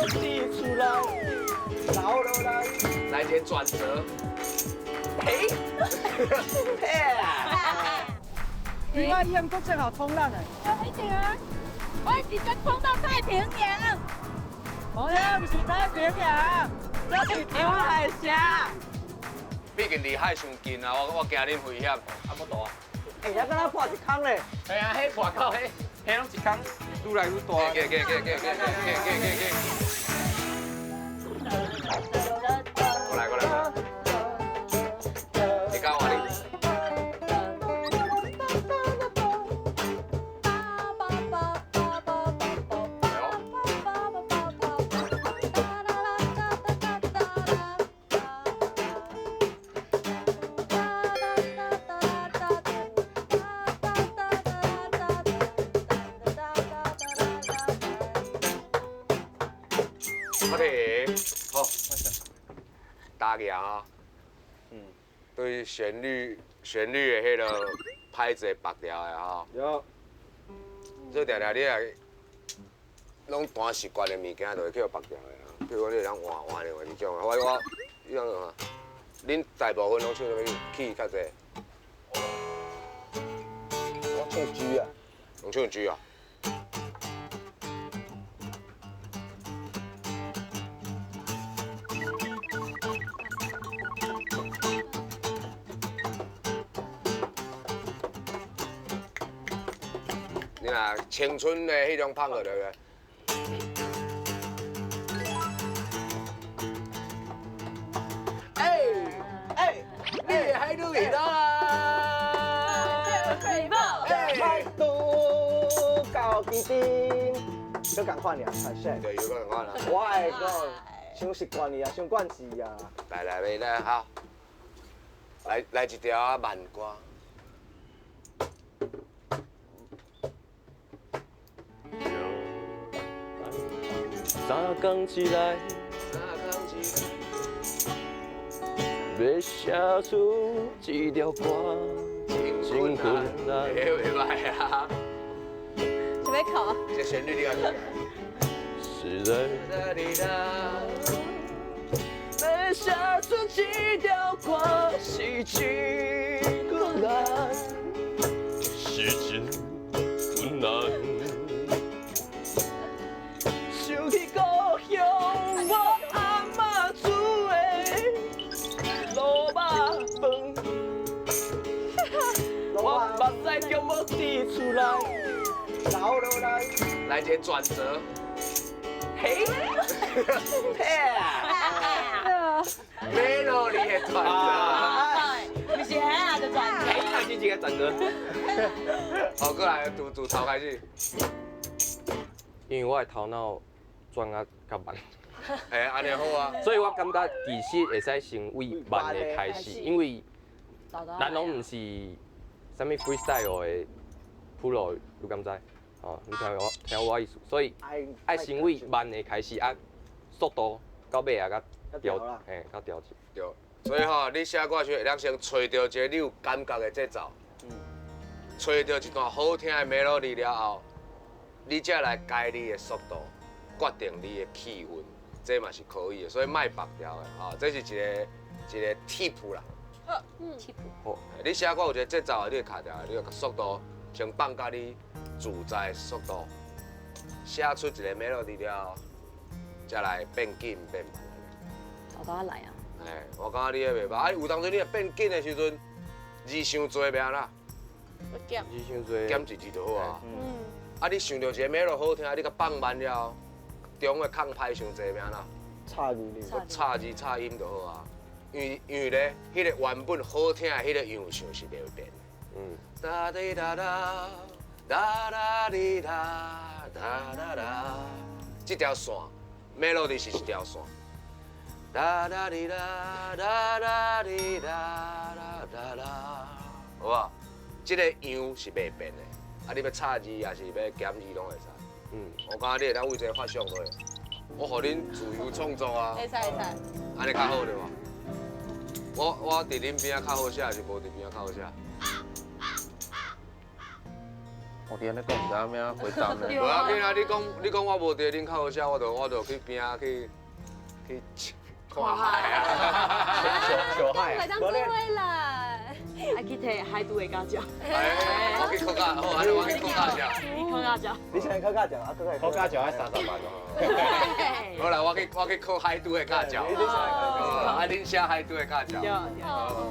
佇厝內留落來。來一個轉折。嘿，嘿啊！另外一樣都正好衝浪的。一定啊！我直接衝到太平洋。無啦，不是太平洋，這是台灣海峽。畢竟離海傷近啊，我驚恁危險。啊，無大。欸，遐敢若破一空咧。係啊，彼破到彼，彼攏一空，愈來愈大。給給給給給給給給給。過來過來過來。你教我你。好，打起啊！嗯，對旋律的彼个拍子會縛掉的吼。有。所以定定你若攏彈習慣的物件，就會去予縛掉的啊。比如講，你會當換換另外一種啊。我，你講啥？恁大部分攏唱啥物 key 較濟？我唱 G 啊。攏唱 G 啊？你若青春的彼種拍過對不對？欸欸，你會海女去倒啦？欸，拄到基丁，閣仝款爾，太帥。對，又閣仝款啦。我會講，傷習慣去啊，傷慣勢啊。來來來來，好，來來一條啊慢歌。三工一來，欲寫出這條歌，真困難。欸，袂歹啊。準備考。這旋律你敢聽？是的。欲寫出這條歌是真困難，是真困難。想起故鄉我阿嬤煮的滷肉飯，我目屎全部佇厝內留落來。來一個轉折。嘿，嘿啊！ melody 的轉折。不是啊，就轉折。嘿，是一個轉折。好，過來，從頭開始。因為我的頭腦轉啊較慢。欸，按呢好啊。所以我感覺其實會使先為慢的開始，因為咱攏毋是啥物 freestyle 的 pro，你敢知？哦，你聽我意思，所以愛先為慢的開始，啊，速度到尾啊，較調，嘿，較調節。對，所以吼，你寫歌時會當先揣著一個你有感覺的節奏，揣著一段好聽的 melody 了後，你才來改你的速度，決定你的氣氛，這嘛是可以的。所以莫縛掉的，吼，這是一個一個 tip 啦。好，tip。好，你寫歌有一個節奏，你會卡掉，你就速度先放甲你自在的速度，寫出一個 melody 了後，才來變緊變慢。豆豆來啊！哎，我感覺你彼袂歹。啊，有當陣你若變緊的時陣，字傷濟欲按怎？我減。字傷濟。減一字就好啊。啊，你想著一個 melody 好聽，你共放慢了後，中的空拍傷濟欲按怎？插字哩。插字插音就好啊。因為咧，彼個原本好聽的彼個樣式是袂變的。噠滴噠噠，噠噠滴噠，噠噠噠，這條線，melody 是一條線。噠噠滴噠，噠噠滴噠，噠噠噠，好無？這個樣是袂變的。啊，你欲插字抑是欲減字攏會使。我感覺你會當為這個發想過，我予恁自由創作啊。會使會使。按呢較好對無？我佇恁邊仔較好寫，還是無佇邊仔較好寫？我伫按呢讲，毋知影欲按怎回答呢。无要紧啊，你讲你讲我无对，恁较好写，我就去边仔去去看海啊，小海会当做伙啦。爱去提海渡的驾照。哎，我去考驾，好，按呢我去考驾照。你考驾照。你先考驾照啊，考驾照爱30万哦。好啦，我去考海渡的驾照。啊，恁写海渡的驾照。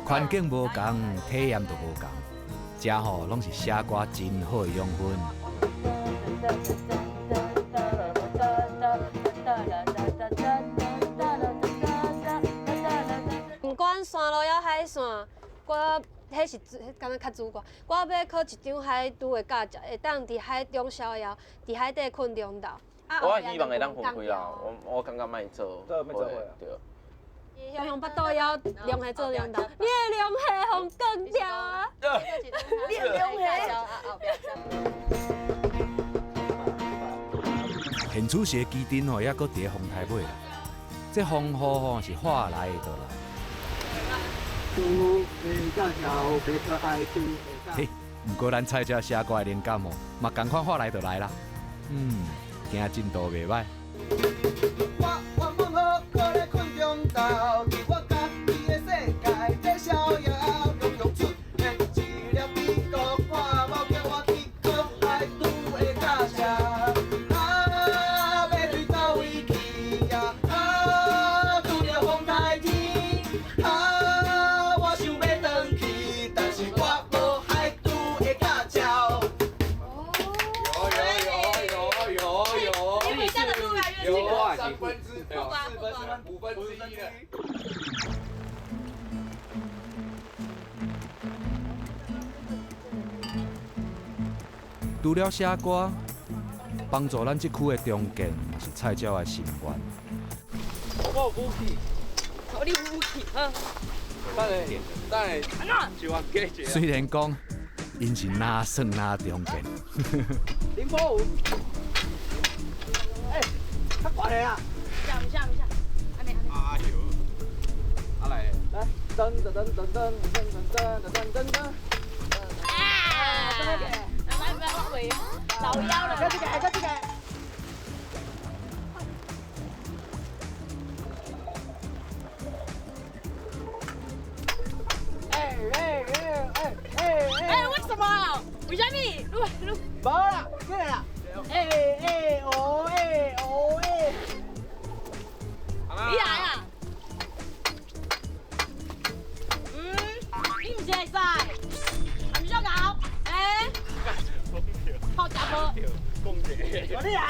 环境无仝，体验就无仝，这吼拢是写歌真好的养分。不管山路抑海线，我彼是敢若较主歌。我欲考一张海拄的驾照，会当伫海中逍遥，伫海底困中昼。我希望会当分开啦，我感觉莫做，对。雄雄腹肚枵，龙虾做中昼，你的龙虾予干掉啊！你的龙虾。现此时的基阵吼，犹阁伫咧风台尾啦。这风雨吼是话来就来。嘿，毋过咱菜鸟写歌的灵感哦，嘛仝款话来就来啦。今进度袂䆀。除了写歌，帮助咱这区的重建，嘛是菜鸟的心愿。我有武器，你有武器，好。等下，等下，虽然讲，𪜶是哪算哪重建。林波五，哎，较悬的啦。唔下，唔下，唔下，按呢按呢。哎呦，啊来，来，噔噔噔噔噔噔噔噔噔噔。啊！老腰了。这个，这个。哎哎哎哎哎哎！为什么？为什么？无啦，过来啦。哎哎哦哎哦哎。你来啊？你毋是会使？毋是搞？哎。好，食无。我你来。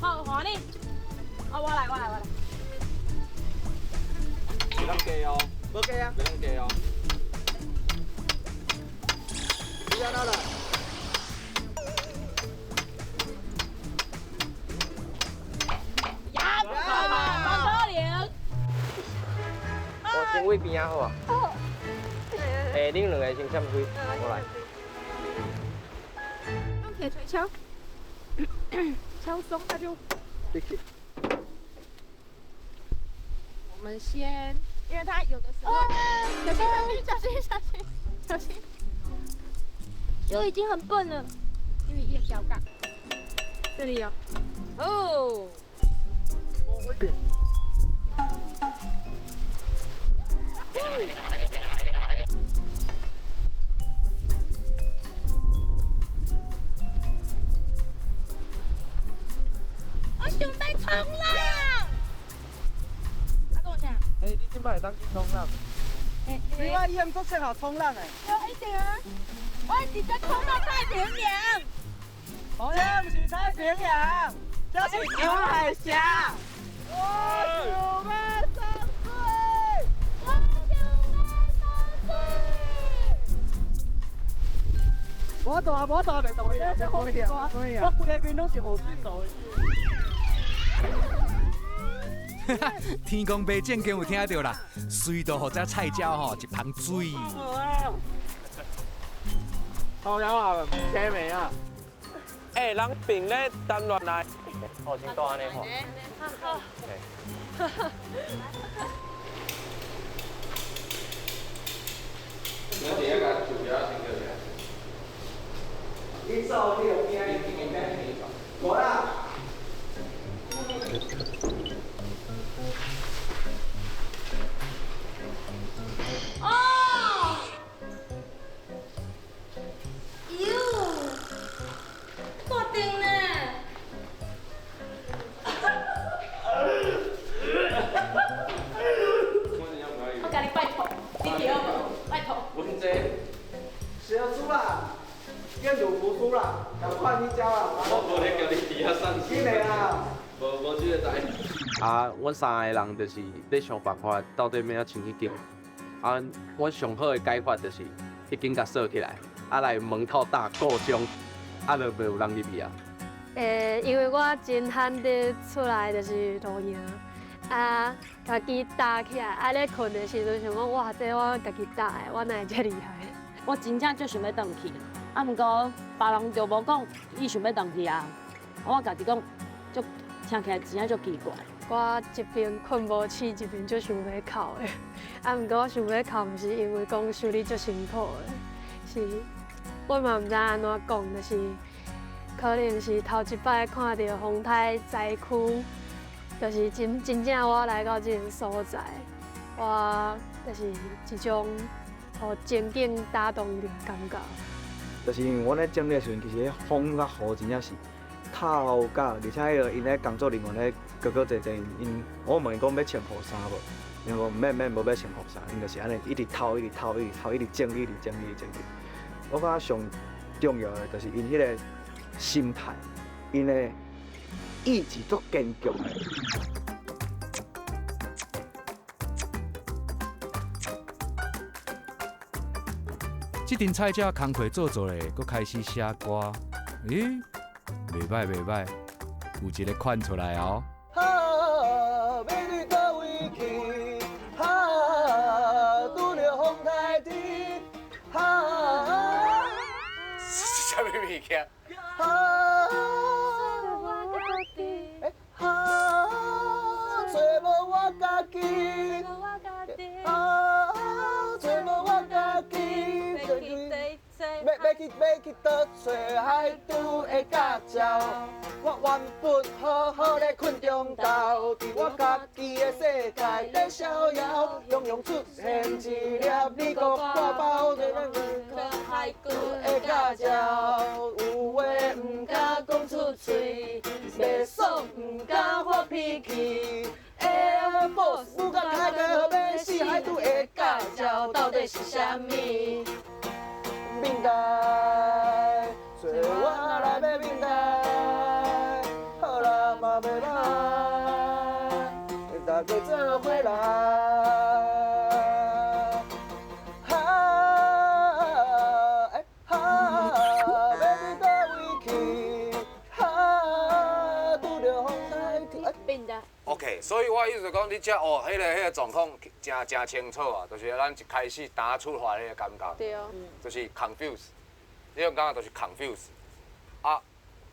好，换你。哦，我来，我来，我来。袂当加哦。无加啊。袂当加哦。你安怎来？呀，不可能。我先位边仔好啊。好。哎，恁两个先闪开，我来。用铁锤敲，敲松它就。我们先，因为它有的时候，小心小心小心小心小心，就已经很笨了，因为一小杠。这里有，哦。我想欲冲浪。啊，讲啥？哎，你这摆会当去冲浪？哎，你我伊毋足适合冲浪的。有一定啊！我直接冲到太平洋。哦，这毋是太平洋，这是台湾海峡。我想欲上水，我想欲上水。无大无大袂动的，我规个面拢是雨水做的。天公伯正经有听著啦，随就予这菜鸟吼一捧水。好了啊，听没啊？哎，人并咧谈恋爱。哦，先倒按呢吼。好。你伫遐共树苗先叫起来。你走你就惊，无啦。哦，哟，大阵呢！我共你拜托，你去好无？拜托。阮这小猪啦，愿赌服输啦，赶快去交啦！我无咧共你伫遐散紧的啦！无无这个代。啊，阮三个人就是咧想办法，到底欲按怎清彼间。啊，阮上好的解法就是彼间共锁起来，啊来门口打故障，啊就袂有人入去啊。因为我真罕得出来就是露营，啊，家己搭起来，啊咧睏的时阵想讲，哇，这我家己搭的，我哪会遮厉害？我真正足想欲转去，啊，毋过别人就无讲伊想欲转去啊。我家己讲，足听起来真正足奇怪。我一边睏无醒，一边足想欲哭的。啊，毋过我想欲哭，毋是因为讲修理足辛苦的，是我嘛毋知按怎讲，就是可能是头一摆看著风台灾区，就是真真正我来到这个所在，我就是一种予情景打动著的感觉。就是因为阮咧整理的时阵，其实彼风佮雨真正是透甲，而且彼个𪜶咧工作人员咧哥哥姐姐𪜶，我问伊讲欲穿雨衫无，𪜶讲免免，无欲穿雨衫，𪜶就是按呢一直透，一直透，一直透，一直整理，一直整理，一直整理。我感觉上重要的就是𪜶彼个心态，𪜶的意志足坚强的。这阵菜鸟工课做做咧，阁开始写歌。咦，袂䆀袂䆀，有一个款出来哦。哈，欲对佗位去？哈，拄著风台天。哈，是啥物物件？哈，哈，揣无我家己。哈，揣无我家己。欲去佗揣海拄的驾照？我原本好好咧睏中昼，伫我家己的世界咧逍遥，常常出现一粒美国挂包，海龟的驾照，有话毋敢讲出嘴，袂爽毋敢发脾气。Air Force 舞甲开到欲死，海拄的驾照到底是啥物？面带，做我来欲面带，好啦嘛袂歹，大家做伙来。哈，欸哈，欲对佗位去？哈，拄著风台天。变的。 OK，所以我意思讲，你这哦，彼个状况诚诚清楚啊，就是咱一开始打出发彼个感觉，对，就是 confuse，你种感觉就是 confuse，啊，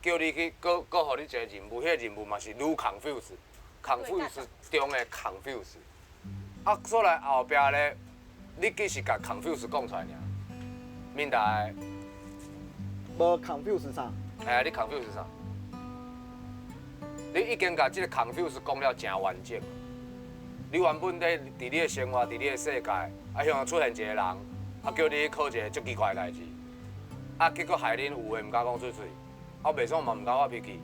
叫你去阁阁予你一个任务，彼个任务嘛是愈 confuse，confuse 中的 confuse，啊，煞来后壁咧，你只是共 confuse 讲出来尔，闽台，无 confuse 啥？嘿啊，你 confuse 啥？你已经共这个 confuse 讲了诚完整。你原本咧伫你的生活，伫你的世界，啊，向出现一个人，啊，叫你去考一个足奇怪的代志，啊，结果害恁有话毋敢讲出嘴，啊，袂爽嘛毋敢发脾气，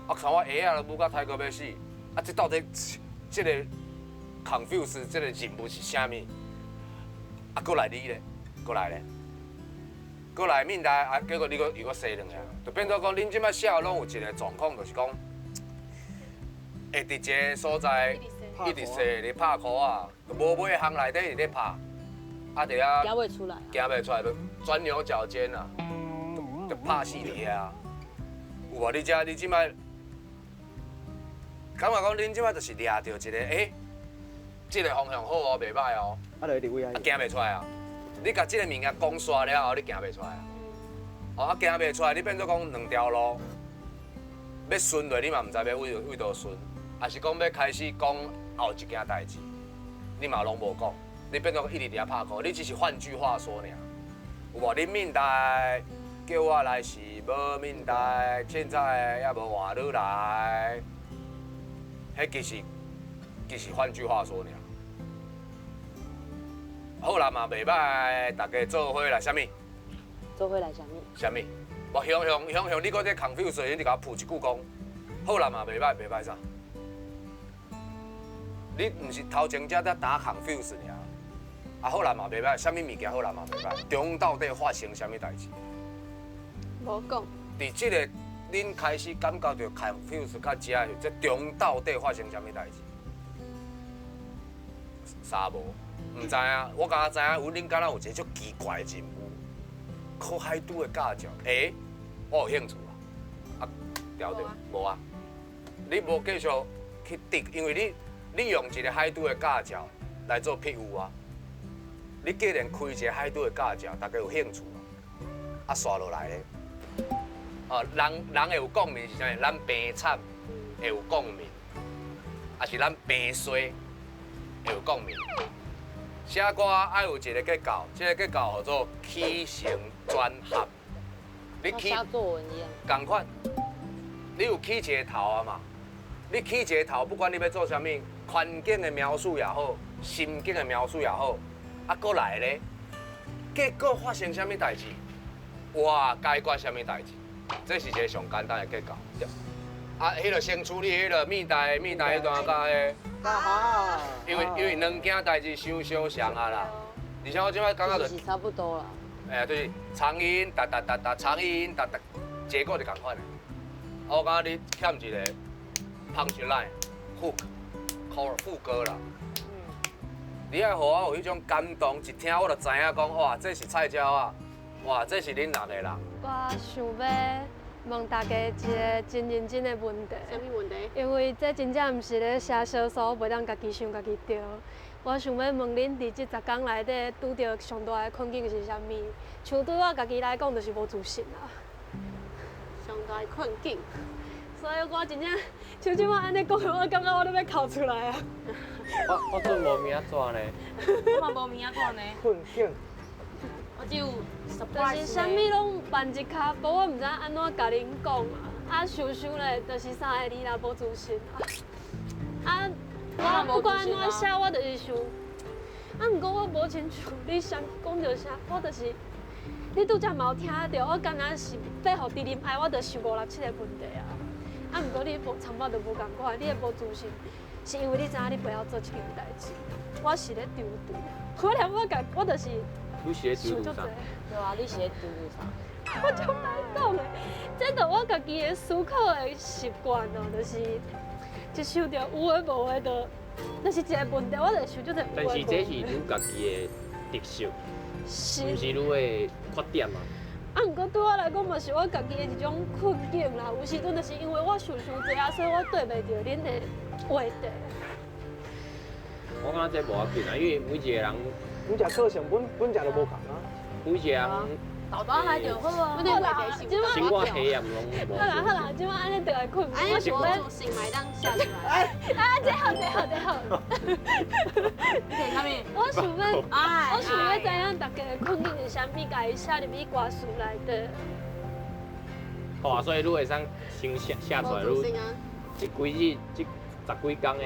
啊，看我鞋仔都舞甲刣到欲死，啊，这到底这个 confuse 这个任务是啥物？啊，阁来你咧，阁来咧，阁来闽台，啊，结果你阁又阁生两个，就变做讲恁这摆写的拢有一个状况，就是讲。会伫一个所在一直踅咧拍箍仔，就无尾巷内底伫咧拍，啊伫遐行袂出来，行袂出来，就钻牛角尖啊，就拍死伫遐。有无？你这你这摆，感觉讲恁这摆就是掠著一个，欸，这个方向好哦，袂䆀哦。啊，就一直位啊。行袂出来啊！你共这个物件讲煞了后，你行袂出来啊。哦，啊行袂出来，你变做讲两条路，欲顺落，你嘛毋知欲位佗顺。抑是讲欲开始讲后一件代志，你嘛拢无讲，你变做一直伫遐拍箍，你只是换句话说尔，有无？恁闽台叫我來是無問題，凊彩也無換你來。彼其實換句話說爾。好啦嘛，袂歹，大家做伙來啥物？做伙來啥物？啥物？我雄雄雄雄，你閣咧 confuse，你共我補一句講。好啦嘛，袂歹，袂歹啥？你毋是頭前才在打 confuse 爾？啊，好啦嘛，袂歹，啥物物件好啦嘛，袂歹。中到底發生啥物代誌？無講。佇這個恁開始感覺著 confuse 較遮，這中到底發生啥物代誌？啥無？毋知影，我敢若知影，有恁敢若有一個足奇怪的任務，考海拄的駕照。欸，我有興趣啊！啊，對對，無啊。你無繼續去滴，因為你用一個海拄的駕照來做譬喻啊。你既然開一個海拄的駕照，大家有興趣啊，啊，煞落來咧。哦，人會有共鳴是啥物？咱病慘會有共鳴，抑是咱病衰會有共鳴。寫歌愛有一個結構，這個結構號做起承轉合。你起作文一樣。仝款，你有起一個頭啊嘛？你起一個頭，不管你欲做啥物，環境的描述也好，心境的描述也好，啊，閣來咧，結果發生啥物代誌？哇，解決啥物代誌？這是一個上簡單的結構。啊，彼個先處理彼個面台彼段佮彼，因為兩件代誌傷相像啊啦。而且我這擺感覺就是差不多啦。哎，就是長音噠噠噠噠，長音噠噠，結果就仝款的。我感覺你欠一個 punch line、hook、chorus 副歌啦。你愛予我有彼種感動，一聽我就知影講，哇，這是菜鳥啊，哇，這是恁六個人。我想欲問大家一個真認真的問題。啥物問題？因為這真正毋是咧寫小說，袂當家己想家己對。我想欲問恁，佇這10工內底拄著上大的困境是啥物？像對我家己來講，就是無自信啦。上大的困境。所以我真正像這擺按呢講，我感覺我都欲哭出來啊！我真無名紙呢。我嘛無名紙呢。困境。我只有。就是啥物攏慢一跤步，我毋知按怎共恁講啊！啊，想想咧，就是三个字啦，無自信啊！啊，我不管按怎寫，我就是想，啊，毋過我無親像你想講著啥，我就是，你拄才嘛有聽著，我敢若是欲予知音愛，我就想五六七個問題啊！啊，毋過你無差不多無仝款，你的無自信，是因為你知影你袂曉做這件代誌。我是咧躊躇，我連我家，我就是。你是咧躊躇啥？對啊，你是咧躊躇啥？我就歹講的，這就我家己的思考的習慣哦，就是一想著有的無的，就是一個問題，我就想這個。但是這是你家己的特色，是，毋是你的缺點啊？啊，毋過對我來講嘛是我家己的一種困境啦。有時陣就是因為我想傷濟啊，所以我對袂著恁的話題。我感覺這無要緊啊，因為每一個人。每隻個性本來就無仝啊。每一個人。豆豆來就好啊。生活體驗攏無。好啦好啦，這擺按呢就來睏。哎，我無自信嘛會當寫出來。啊，這好這好這好。你看啥物？我想欲知影大家的困境是啥物，共伊寫入去歌詞內底。好啊，所以你會使先寫出來，你這幾日這十幾工的。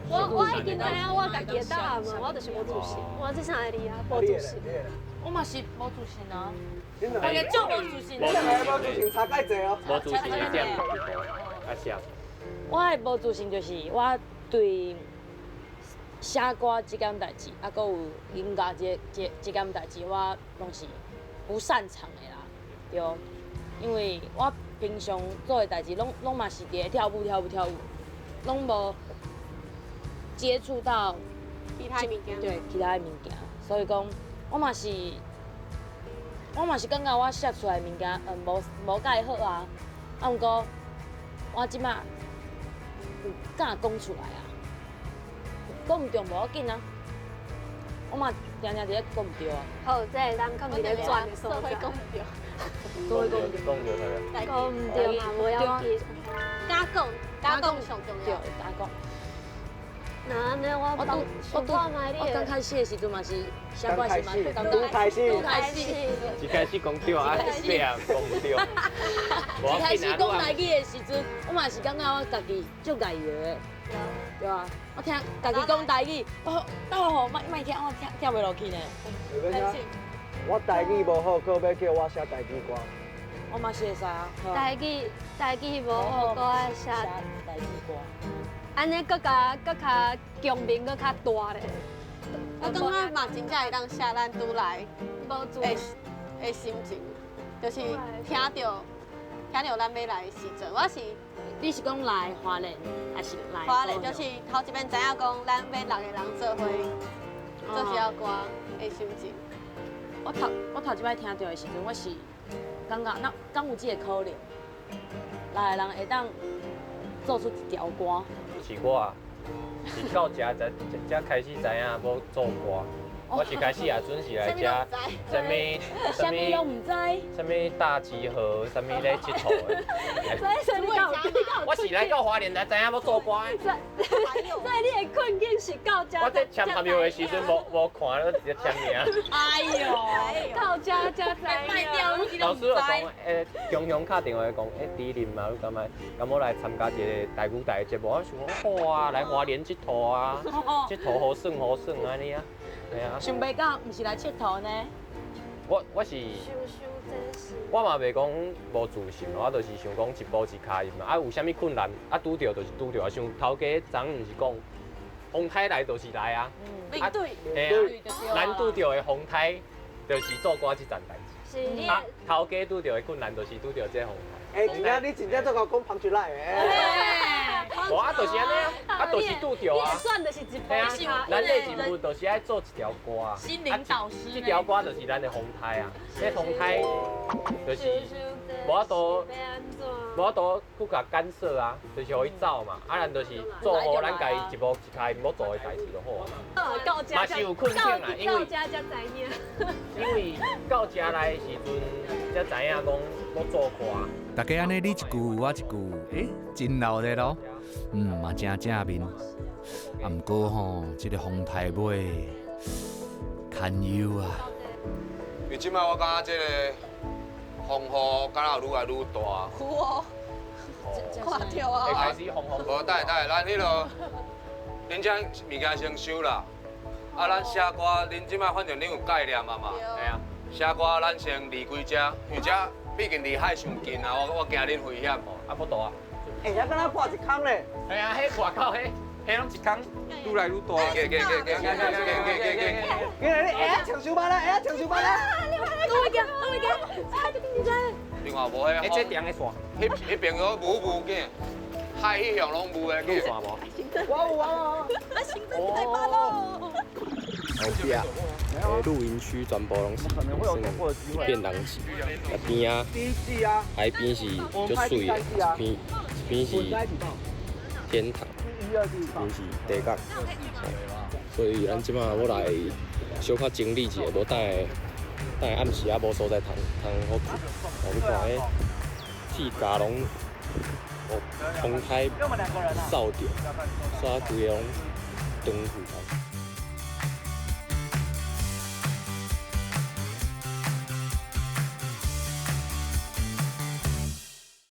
我已經知影我家己的答案嘛，我就是無自信，我這三個字啊，無自信。我嘛是無自信啊，我個足無自信。你兩個無自信差蓋濟哦。無自信的點啊寫。我的無自信就是我對寫歌這件代誌，啊，閣有音樂這件代誌，我攏是不擅長的啦，對。因為我平常做的代誌，攏嘛是佇咧跳舞跳舞跳舞，攏無接觸到其他物件，對其他的物件，所以講我嘛是感覺我寫出來的物件，無蓋好啊，啊，毋過我這擺有敢講出來啊，講毋對無要緊啊，我嘛定定佇咧講毋對啊。好，這會當較袂咧轉的所在。講毋對，講毋對，講毋對嘛無要緊，敢講，敢講上重要，敢講。那按呢，我我想看覓你我剛開始的時陣嘛是寫歌時嘛，剛開始，剛開始，一開始講對啊，尾啊講毋對。一開始講台語的時陣，我嘛是感覺我家己足礙的，對啊，我聽家己講台語，我哦，莫莫聽，我聽聽袂落去呢。我台語無好，閣欲叫我寫台語歌。我嘛是會使啊。台語無好，閣愛寫台語歌。按呢，閣較閣較共鳴，閣較大咧。我感覺嘛，真正會當寫咱拄來無自的心情，就是聽著咱欲來的時陣，我是。你是講來花蓮，還是來？花蓮就是頭一遍知影講，咱欲六個人做伙做這首歌的心情。我頭一擺聽著的時陣，我是感覺那敢有這個可能，六個人會當做出一條歌。是我啊，是到遮才才開始知影欲做歌。我一開始也準時來遮，啥物啥物攏毋知，啥物大集合，啥物咧𨑨迌的。我是來到花蓮才知影欲做歌的。所以你的困境是到遮。我這簽合約的時陣無看，我直接簽名。哎喲，到遮才知影。老師就講，雄雄敲電話講，朱琳啊，你敢欲，敢欲來參加一個台語台的節目？我想講好啊，來花蓮𨑨迌啊，𨑨迌好耍好耍按呢啊。對啊，想袂到，毋是來𨑨迌呢。我是，我嘛袂講無自信，我就是想講一步一跤印嘛。啊，有啥物困難，啊拄著就是拄著啊。像頭家昨昏毋是講，風颱來就是來啊。面對。嘿啊，咱拄著的風颱，就是做歌這層代誌。是。啊，頭家拄著的困難，就是拄著這風颱。欸，真正你真正做𠢕講捧出來的。無啊，就是按呢啊，啊，就是拄著啊。轉就是一步一跤。咱的任務就是愛做一條歌啊。心靈導師。這條歌就是咱的風颱啊，這風颱就是無法度，無法度去共干涉啊，就是予伊走嘛。啊，咱就是做好咱家己一步一跤欲做的代誌就好啊。到遮嘛是有困境啊，因為到遮才知影。因為到遮來的時陣，才知影講欲做歌。大家按呢，你一句我一句，欸，真鬧熱咯。嘛誠正面。啊，毋過吼，這个風颱尾堪憂啊。因為這擺我感覺這个風雨敢若有愈來愈大。有哦，看著啊。會開始風雨。無，等下等下，咱彼落，恁這物件先收啦。啊，咱寫歌，恁這擺反正恁有概念啊嘛。對啊。寫歌咱先離開這，因為這畢竟離海傷近啊，我驚恁危險吼。啊，不多啊。欸，遐敢若破一空咧。係啊，彼破口，彼彼攏一空，愈來愈大。過過過過過過過過過。你來，會曉唱首慢啦，會曉唱首慢啦。都會驚，都會驚，啊，這緊張。另外無彼，欸，這長的線，彼邊個霧霧囝，海彼向攏霧的有線無？我有啊。啊，行政太慢咯。後壁的露營區全部攏是一片狼藉，啊邊啊，海邊是足媠的，一邊是天堂，一邊是地獄，所以咱這擺欲來小可整理一下，無等下等下暗時啊無所在通通好睏。哦，你看彼鐵架攏予風颱掃著，煞規个攏斷去。